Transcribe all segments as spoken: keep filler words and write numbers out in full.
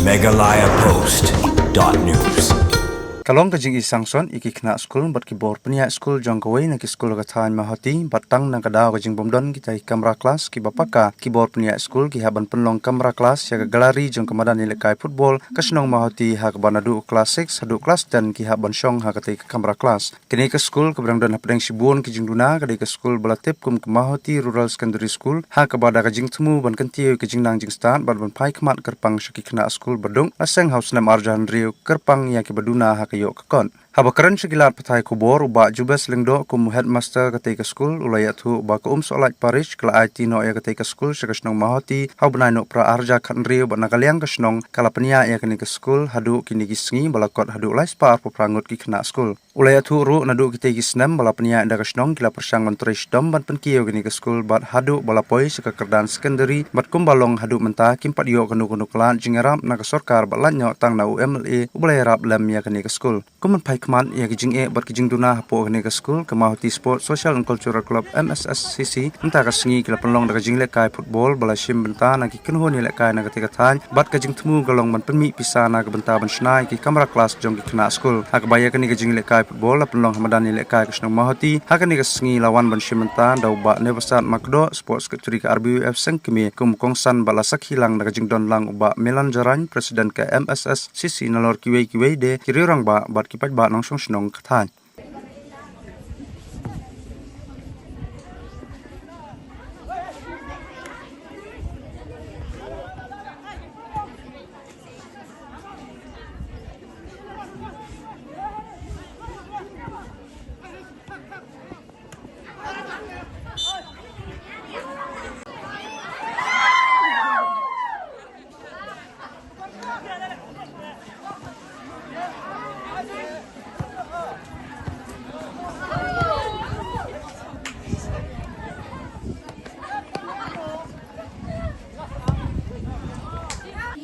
Meghalaya Post dot news. Ka long ka jingïaseng sot ïa ki khynnah skul bad ki bor pynïaid skul jong kawei na ki skul ha ka thaiñ Mawhati, bad tang na ka daw ka jingbymdon kita ki kamra klas kiba paka, ki bor pynïaid skul ki hap ban pynlong kamra klas ïa ka galari jong ka madan ïalehkai football ka shnong Mawhati, ha kaba naduh klas six haduh klas ten ki hap ban shong ha katei ka kamra klas. Kane ka skul kaba dang don hapdeng shibun ki jingduna ka dei ka skul ba la tip kum ka Mawhati Rural Secondary School, ha kaba da ka jingthmu ban kyntiew ïa ka jingnang jingstad bad ban phai khmat kyrpang sha ki khynnah skul ba duk, la seng ha u snem arhajar hynriew kyrpang ïa kiba duna ha ka ïoh ka kot. Haba kren sha ki lad pathai khubor, u Bah Jubes Lyngdoh kum u headmaster katei ka skul u la ïathuh ba ka Umsohlait Parish ka la aiti noh ïa katei ka skul sha ka shnong Mawhati ha u bnai Nohprah arhajar khathynriew, bad na ka liang ka shnong ka la pynïaid ïa kane ka skul haduh kine ki sngi ba la kot haduh lai spah arphew phra ngut ki khynnah skul. U la ïathuh ruh naduh kitei ki snem ba la pynïaid da ka shnong ki la pyrshang ban trei shitom ban pynkiew kane ka skul, bad haduh ba la poi sha ka kyrdan secondary bad kumba long haduh mynta kim pat ïoh kano kano ka lad jingïarap na ka sorkar, bad lait noh tang na u M L A uba la ïarap lem ïa kane ka skul. Kum ban phai khmat ïa ki jingeh bad ki jingduna hapoh kane ka skul, ka Mawhati Sports Social and Cultural Club, M S S C C, mynta ka sngi ki la pynlong da ka jinglehkai football ba la shim bynta na ki kynhun ïalehkai na katei ka thaiñ, bad ka jingthmu ka long ban pynmih pisa na ka bynta ban shna ïa ki kamra klas jong ki khynnah skul. Ha kaba ïa kane ka jinglehkai football la pynlong ha madan ïalehkai ka shnong Mawhati, ha kane ka sngi la wan ban shim bynta da u Bah Nebasat Makdoh, Sports Secretary ka R B U F Sengkmie, kum u kongsan, bad la sakhi lang da ka jingdon lang u Bah Milan Jarain, President ka M S S C C, nalor kiwei kiwei de ki riew rangbah bad ki paidbah nongshong shnong ka thaiñ.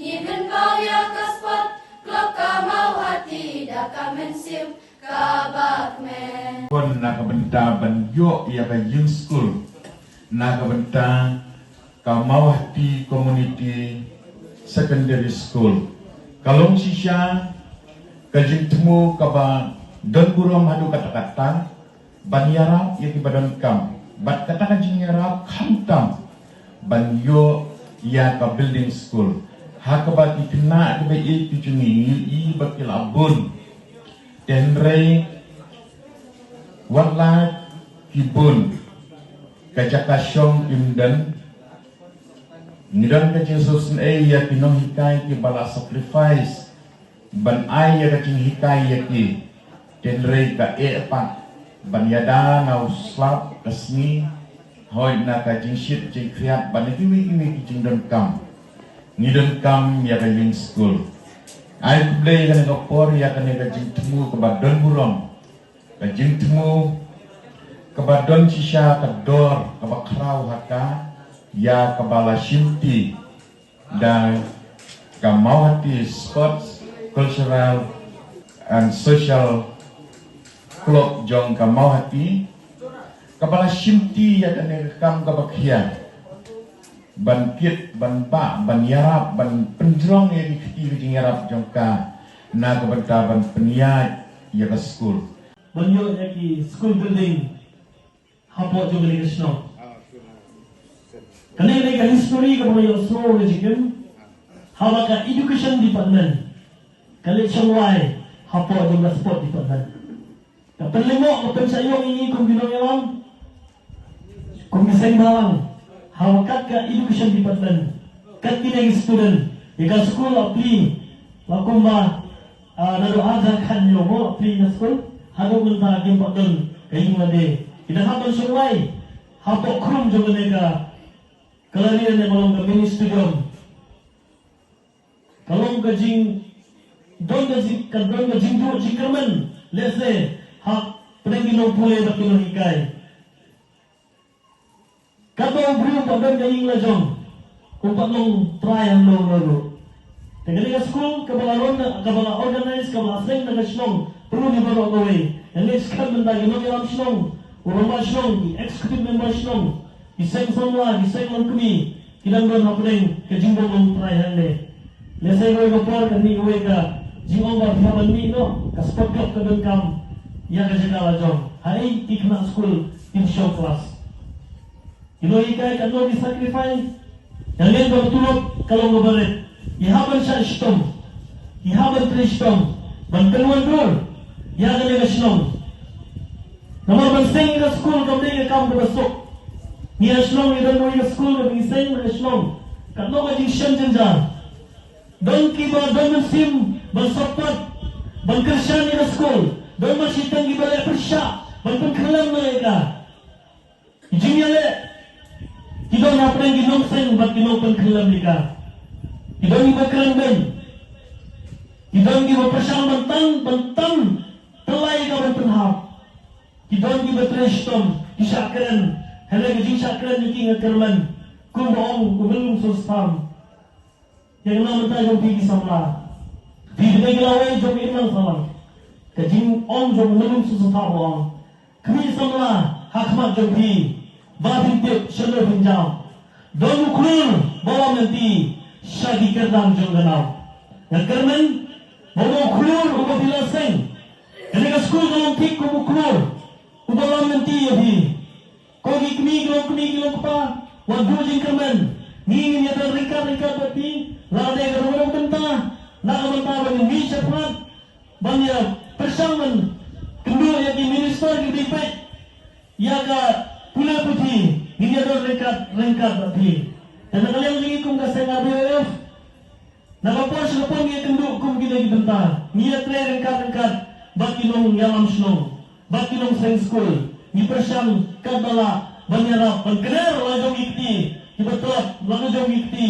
Ngi pynpaw ïa ka sport, klub ka Mawhati da ka mynsiem kaba kmen. Pynban na ka bynta ban ïoh ïa ka ïing skul na ka bynta ka Mawhati Community Secondary School. Ka long shisha ka jingthmu kaba don burom haduh katta katta ban ïarap ïa kiba donkam, bad kata ka jingïarap khamtam ban ïoh ïa ka building school. Ha kaba ki khynnah kiba ïeit ki jong ngi, ngi ïohi ba ki la bun. Te hynrei wat la ki bun, ka jaka shong kim don. Ngi don ka jingsngewsynei ïa ki nonghikai kiba la sacrifice ban ai ïa ka jinghikai ïa ki. Te hynrei ka eh pat ban ïada na u slap ka sngi, hooid na ka jingshit jingkhriat bad na kiwei kiwei ki jingdonkam. Ngi donkam ïa ka ïing skul. Ai khublei ïa kane ka por, ïa kane ka jingthmu kaba don burom, ka jingthmu kaba don shisha ka dor kaba khraw ha ka, ïa kaba la shimti da ka Mawhati Sports, Cultural and Social Club jong ka Mawhati, kaba la shimti ïa kane ka kam kaba khia ban kit, ban bah, ban ïarap, ban pynjrong ïa ki kti ki jingïarap jong ka na ka bynta ban pynïaid ïa ka skul. Ban ïoh ïa ki school building hapoh jong kane ka shnong. Kane, kane ka history kaba nga ïohsngew na jingim, haba ka education department ka leit shong wai hapoh jong ka sport department. Ka pynlyngngoh, ka pynshah ïong ïa ngi kum ki nongïalam, kum ki seng bhalang, ha kat ka education department, kat kine ki student, ïa ka skul la plie, la kumba, ah, naduh arhajar khathynñiew mo la plie na skul, haduh mynta kim pat don ka ïing lade. Ki dang hap ban shong wai hapoh khrum jong kane ka, ka la ri ne ba long ka mini stadium. Ka long ka jing, don ka jing, ka don ka jingduh jingkyrmen, lehse hapdeng ki nongpule bad ki nonghikai. Katba u briew u pat don ka ïing la jong, u pat long trai hangno hangno ruh. Te kane ka skul kaba la run, kaba la organize, kaba la seng na ka shnong, pynlong ïa baroh kawei. Ïa ngi skhem mynta ki nongïalam shnong, u rangbah shnong, ki executive member shnong, ki seng samla, ki seng longkmie, ki dang don hapdeng ka jingbym long trai hangne. Lehse kawei ka por ka mih kawei ka jingong ba phi hap ban mih noh, ka sport club ka donkam ïa ka jaka la jong. Haei ki khynnah skul kin shong klas? Ki nonghikai katno ki sacrifice. Ïa leh ba ka tulop ka long kaba rit. Ki hap ban shah shitom, ki hap ban trei shitom ban pynwandur ïa kane ka shnong. Namar ban seng ïa ka skul kam dei ka kam kaba suk. Ngi ha shnong ngi don ïa ka skul kaba ngi seng ïa ka shnong. Katno ka jingshem jynjar. Don kiba don mynsiem ban support, ban kyrshan ïa ka skul. Don ba shiteng kiba leh pyrshah ban pynkhyllem ïa ka. Ki jingïaleh ki don hapdeng ki nongseng bad ki nongpynkhyllem ïa ka. Ki don kiba kren beiñ. Ki don kiba pyrshang ban tan, ban tan tyllai ïa ka ban pynhap. Ki don kiba trei shitom, ki shah kren. Hynrei ka jingshah kren jong ki nga kyrmen, kumba ong u Myllung Soso Tham. Ïa ka nang mynta jong phi ki samla, phi dei ki lawei jong ka imlang sahlang. Ka jingong jong u Myllung Soso Tham u ong, khmih samla ha khmat jong phi, ba phin tip shano phin jam. Don u khlur ba wan lynti sha ki kyrdan jong ka nam. Nga kyrmen ba u khlur uba phi la seng, kane ka skul ka long thik kum u khlur uba lam lynti ïa phi. Ko ki kmie, ki long kmie, ki long kpa, wat duh jingkyrmen. Ngi ngin ïadon ryngkat ryngkat bad phi. Lada dei ka rukom bynta, na ka bynta ban ngin mih shaphang ban ïa pyrshang ban kynduh ïa ki minister kiba dei peit ïa ka pule puthi, ngin ïadon ryngkat ryngkat bad phi. Te na ka liang jong ngi kum ka seng R B Y F, na ka por sha ka por ngi ïakynduh kum kine ki bynta. Ngi ïatrei ryngkat ryngkat bad ki nongïalam shnong, bad ki nongseng skul. Ngi pyrshang katba lah ban ïarap ban kner la jong ki kti kiba tlot, la jong ki kti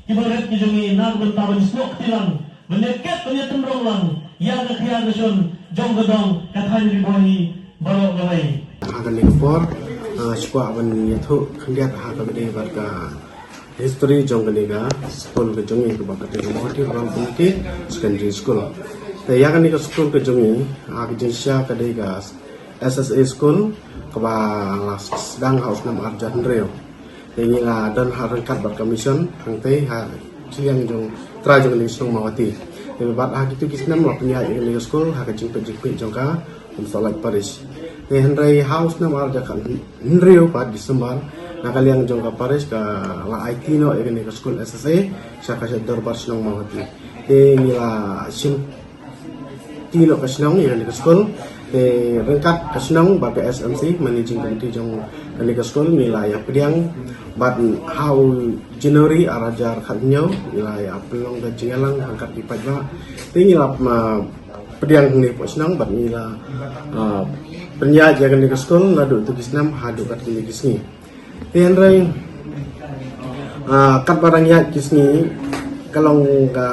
kiba rit ki jong ngi, na ka bynta ban ïasnoh kti lang, ban ïakit, ban ïatynrong lang ïa ka khia ka shon jong ka dong ka thaiñ Ri Bhoi hi baroh kawei. Ha kane ka por, ah, shuwa ban ïathuh khyndiat ha kaba ïadei bad ka history jong kane ka skul ka jong ngi kaba kyrteng ka Mawhati Rural Community Secondary School. Te ïa kane ka skul ka jong ngi, ha ka jingshisha ka dei ka S S A school kaba la sdang ha u snem ar hajar hynriew. Te ngi la don ha ryngkat bad ka mission hangtei ha shiliang jong trai jong kane ka shnong Mawhati. Te bad ha kitu ki snem la pynïaid ïa kane ka skul ha ka jingpeit jingpeit jong ka Umsohlait Parish. Te hynrei ha u snem ar hajar khat hynriew pat December, na ka liang jong ka parish ka la aiti noh ïa kane ka skul S S A sha ka dorbar shnong Mawhati. Te ngi la shim ti noh ka shnong ïa kane ka skul. Te ryngkat ka shnong bad ka S M C, managing committee jong kane ka skul, ngi la ïa pdiang bad ha u January ar hajar khat hynñiew ngi la ïa pynlong ka jingïalang ryngkat ki paidbah. Te ngi la, ah, pdiang hangne hapoh shnong bad ngi la, ah, pynïaid ïa kane ka skul naduh tu ki snem haduh katne ki sngi. Te hynrei, ah, katba dang ïaid ki sngi ka long ka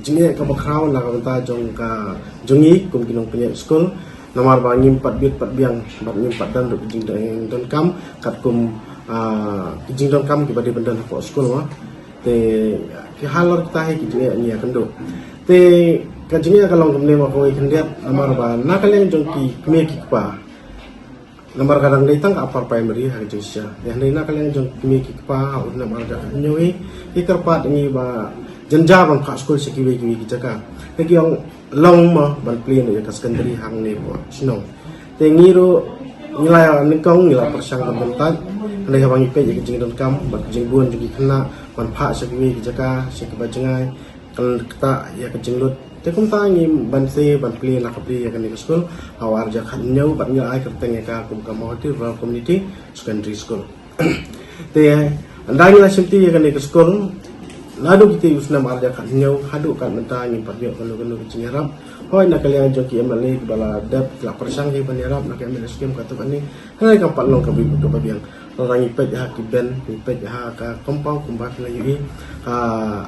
jingeh kaba khraw na ka bynta jong ka jong ngi kum ki nongpynïaid skul. Namar ba ngim pat bit pat biang bad ngim pat don ruh ki jingdonkam katkum, ah, ki jingdonkam kiba dei ban don hapoh skul ma. Te ki halor kita hi ki jingeh ngi ïakynduh. Te ka jingeh ka long kumne ma kawei khyndiat, namar ba na ka liang jong ki kmie ki kpa, namar ka dang dei tang ka upper primary ha ka jingshisha. Te hynrei na ka liang jong ki kmie ki kpa ha u snem ar hajar khat hynñiew hi, ki kyrpad ïa ngi ba jynjar ban phah skul sha kiwei kiwei ki jaka. Te ki ong long ma ban plie noh ïa ka secondary hangne hapoh shnong. Te ngi ruh ngi la nyngkong ngi la pyrshang ban bynta. Hynrei haba ngi peit ïa ka jingdonkam bad ka jingbun jong ki khynnah ban phah sha kiwei ki jaka, sha kiba jngai, kan kata ïa ka jinglut. Te kumta ngim banse ban plie na ka plie ïa kane ka skul ha u ar hajar khat hynñiew bad ngi la ai kyrteng ïa ka kum ka Mawhati Rural Community Secondary School. Te ynda ngi la shimti ïa kane ka skul, naduh kiti u snem ar hajar khat hynñiew haduh kat mynta ngim pat ïoh kano kano ka jingïarap. Hooid na ka liang jong ki M L A kiba la dep la pyrshang hi ban ïarap na ka M L A scheme katto katne. Hynrei kam pat long kaba biang. Lada ngi peit ha ki bench, ngi peit ha ka compound kumba ki la ïohi, ah,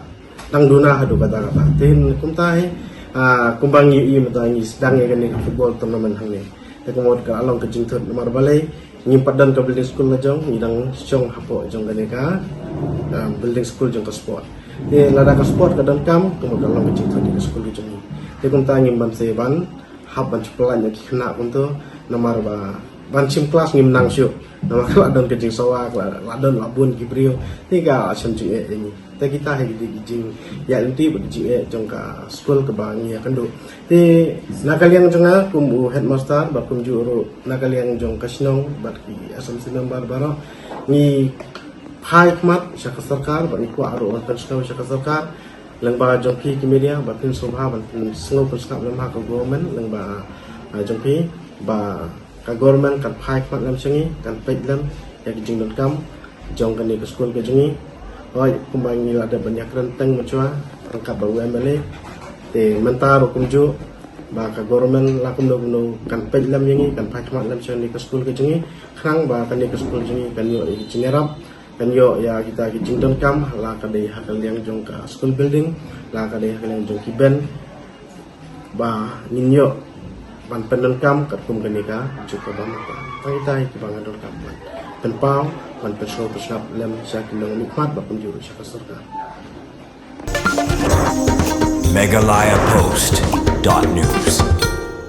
tang duna haduh katta katta. Te kumta hi, ah, kumba ngi ïohi mynta ngi sdang ïa kane ka football tournament hangne. Te ka mut ka long ka jingthut namar balei ngim pat don ka building school la jong, ngi dang shong hapoh jong kane ka, ah, building school jong ka sport. Te lada ka sport ka donkam, ka mut ka long ka jingthut ïa ka skul ka jong ngi. Te kumta ngim banse ban hap ban shu pyllait ïa ki khynnah kumto, namar ba ban shim klas ngim nang shuh. Namar ka la don ka jingsawa, ka la, la don la bun ki briew. Te ka la shem jingeh ïa ngi. Te kita hi ki jingïaid lynti bad ki jingeh jong ka skul kaba ngi ïakynduh. Te na ka liang jong nga kum u headmaster bad kumjuh ruh na ka liang jong ka shnong bad ki assembly member baroh, ngi phai khmat sha ka sorkar bad ngi kwah ruh ban pynsngew sha ka sorkar, lyngba jong phi ki media, ba phin sngewbha ban pynsngew pynsngap lem ha ka government lyngba, ah, jong phi, ba ka government kan phai khmat lem sha ngi, kan peit lem ïa ki jingdonkam jong kane ka skul ka jong ngi. Hooid, kumba ngi la dep ban ïakren teng mynshuwa ryngkat bad u M L A, te mynta ruh kumjuh ba ka government la kumno kumno kan peit lem ïa ngi, kan phai khmat lem sha kane ka skul ka jong ngi, khnang ba kane ka skul jong ngi kan ïoh ïa ki jingïarap, kan ïoh ïa kita ki jingdonkam, la ka dei ha ka liang jong ka school building, la ka dei ha ka liang jong ki bench, ba ngin ïoh ban pyndonkam katkum kane ka juk kaba mynta. Tang kita hi kiba nga donkam ban pynpaw, ban pynsngew pynsngap lem sha ki nongmihkhmat bad kumjuh sha ka sorkar. Meghalaya Post dot news.